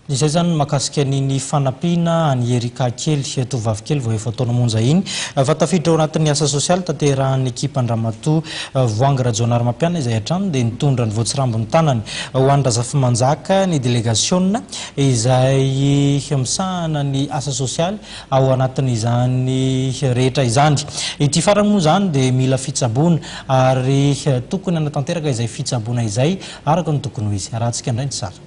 Izay izany ny mahakasika an'iny fanampiana an'i Erika kely, tovovavy kely vao efa-taona monja iny, fa tafiditra ao anatin'ny asa sosialy tanterahan'ny ekipan-dRamatoa Voahangy Rajaonarimampianina izay hatrany dia nitondra ny voatsirambin'ny tanany ho an-dRazafimanjaka ny delegasiona izay misahana ny asa sosialy ao anatin'izany rehetra izany. Ity farany moa izany dia mila fitsaboana ary tokony hanatanteraka izay fitsaboana izay araka ny tokony ho izy. Arahantsika indray ny sary.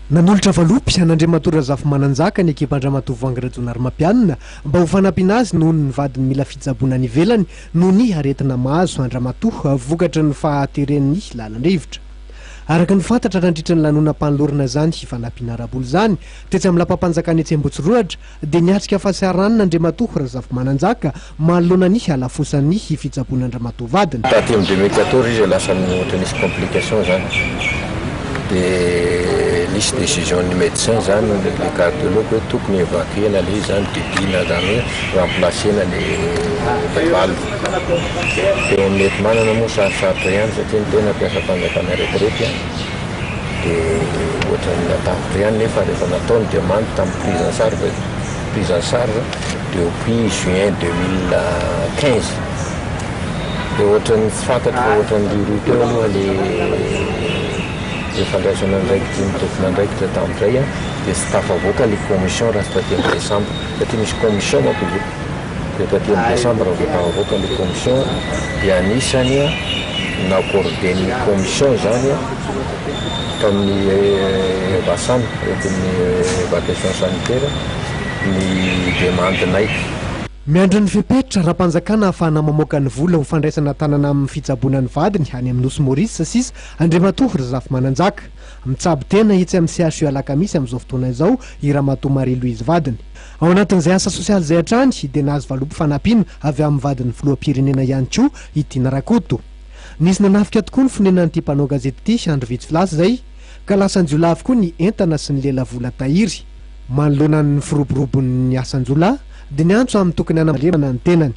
Nanolotra valopy an'Andriamatoa Razafimananjaka ny ekipan-dRamatoa Voahangy Rajaonarimampianina mba ho fanampiana azy noho ny vadiny mila fitsaboana any ivelany noho ny aretina mahazo an-dRamatoa vokatry ny fahateren'ny lalan-drivotra. Araka ny fantatra nandritra ny lanonam-panolorana izany fanampiana ara-bola izany tetsy amin'ny lapam-panjakana etsy Ambohitsirohatra dia niatrika fahasahiranana Andriamatoa Razafimananjaka manoloana ny halafosan'ny fitsaboana an-dRamatoa vadiny. Taty amin'ny 2014 izy lasa ohatra nisy complication zany de nisy decision ny médecin zany le cardiologue hoe tokony évacuer-na le izy zany didiana zany hoe remplacer-na le le valve. Teo amin'ny enti-manana moa sarotsarotra ihany satria ny tena mpiasam-panjakana retraite an, de ohatran'ny natahotra ihany nefa rehefa natao ny demande tamin'ny prise en charge prise en charge depuis juin 2015 de ohatran'ny tsy fantatro fa ohatran'ny riorioa teo aloha le le fandraisana andraikitry ny tompon'andraikitra tamin'izay an, de tsy tafavoaka le commission raha tsy taty amin'ny décembre satria misy commission manko izy io, de taty amin'ny décembre vao tafavoaka le commission de anisany an n'accorder-n'ny commission zany an tamin'ny EVASAN, aretin'ny évacuation sanitaire, ny demande-nay. Miandry ny fepetra ara-panjakana ahafahana mamoaka ny vola ho fandraisana tanana amin'ny fitsaboana ny vadiny any amin'ny Nosy Maurice sisa Andriamatoa Razafimananjaka. Mitsabo tena etsy amin'ny CHU Alakamisy amin'izao fotoana izao i Ramatoa Marie Louise vadiny. Ao anatin'izay asa sosialy izay hatrany dia nahazo valopy fanampiana avy amin'ny vadin'ny filoham-pirenena ihany koa i Tiana Rakoto. Nisy nanafika tokoa ny fonenan'ity mpanao gazety ity andro vitsy lasa izay ka lasan-jiolahy avokoa ny entana sy ny lelavola tahiry. Manoloana ny firoborobon'ny asan-jiolahy dia niantso amin'ny tokony hanamalemana ny tenany.